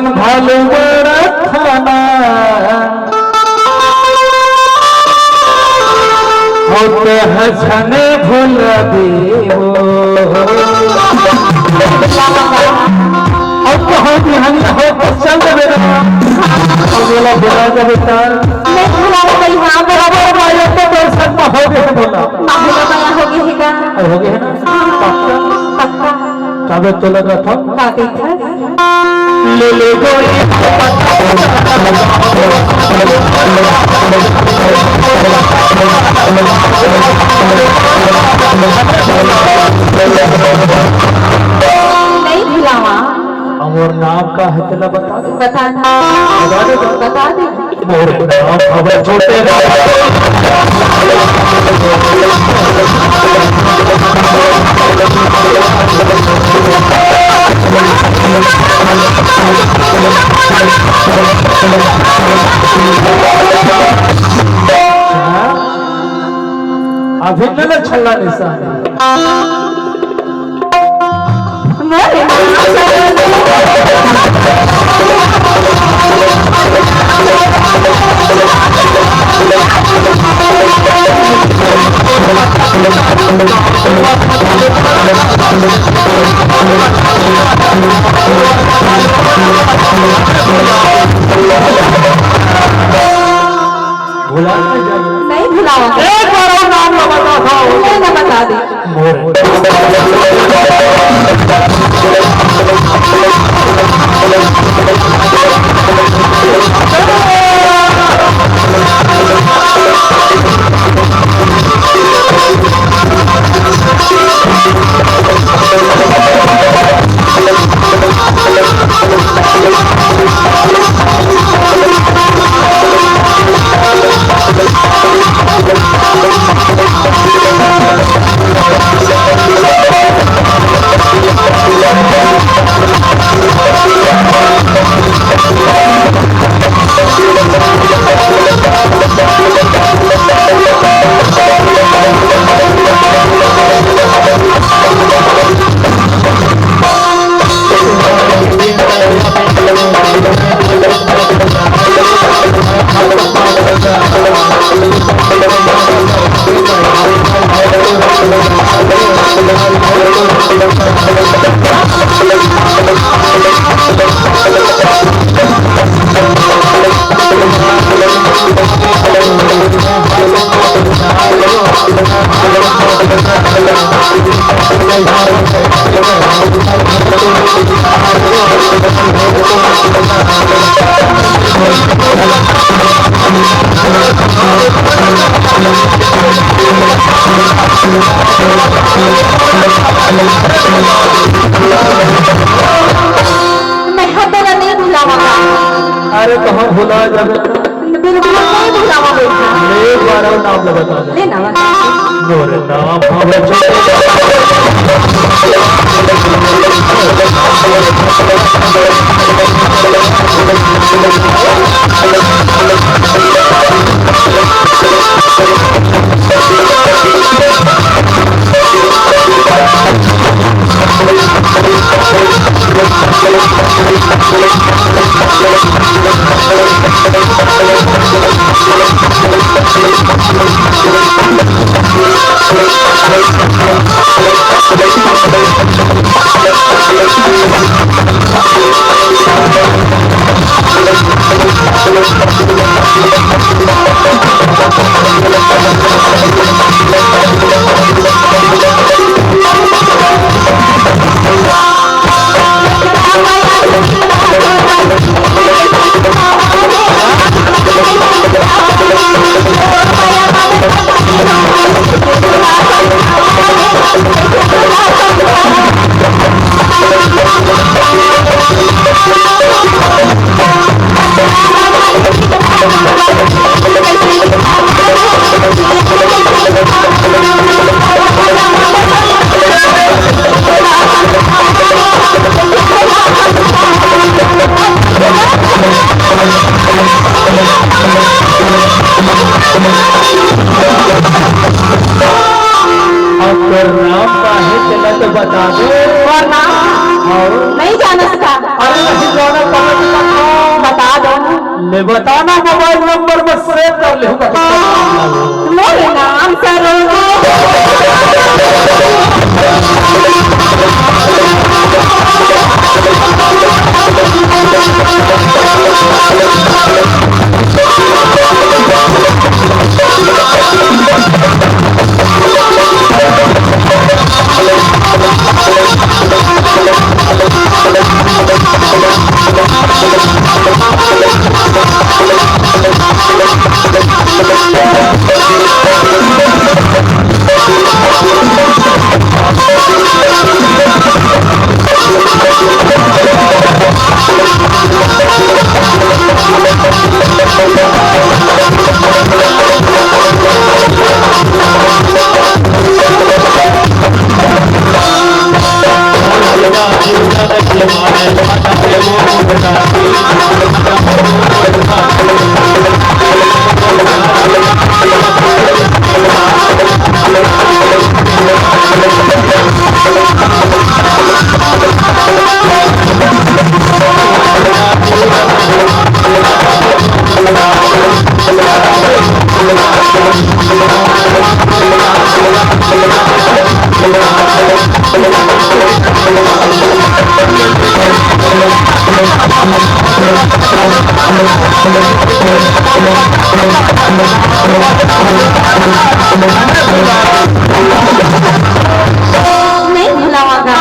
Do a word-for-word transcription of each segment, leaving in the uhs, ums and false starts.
भालू बड़ा थाना, हो तह झने भूल देवो। अब कहो बिहान हो तो चल दे बेटा। अब बोला भुला जा बेटा। नहीं भुलावा भाई, हाँ, बराबर। भाई, अब तो दर्शन में हो गए बोला। बाबू का बड़ा हो गया है का? हो गया है ना? पक्का? पक्का। कागज तो लगा था? कागज था। ले ले गोरी। नहीं भुलावा। हमर नाम का है तेला बता दे। बता दे। बता दे। बता दे। मोर नाम हवे छोटे। अभी न छल्ला निशान। भुला नहीं जाए। नहीं भुलावा। एक बार और नाम ना बता था। नहीं ना बता दे। मोर। मैं ह तोला नहीं भुलावा का। अरे तो हम भुला जाबे। बिल्कुल नहीं भुलावा बेटा। ले एक बार और नाम ला बता दे। ले ना बता। मोर नाम हवे छोटे। ले बताना, मोबाइल नंबर में सेव कर ले। मोर नाम सरोज। नहीं भुलावा गा।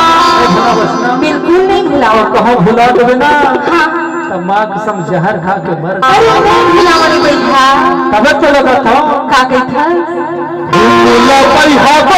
बिल्कुल नहीं भुलावा। कहाँ भुला देबे ना? हाँ। त माँ कसम जहर खा के मर। अरे नहीं भुलावा रे भैया। तब तो लगा था। का कही था? भुला भाई, हाँ।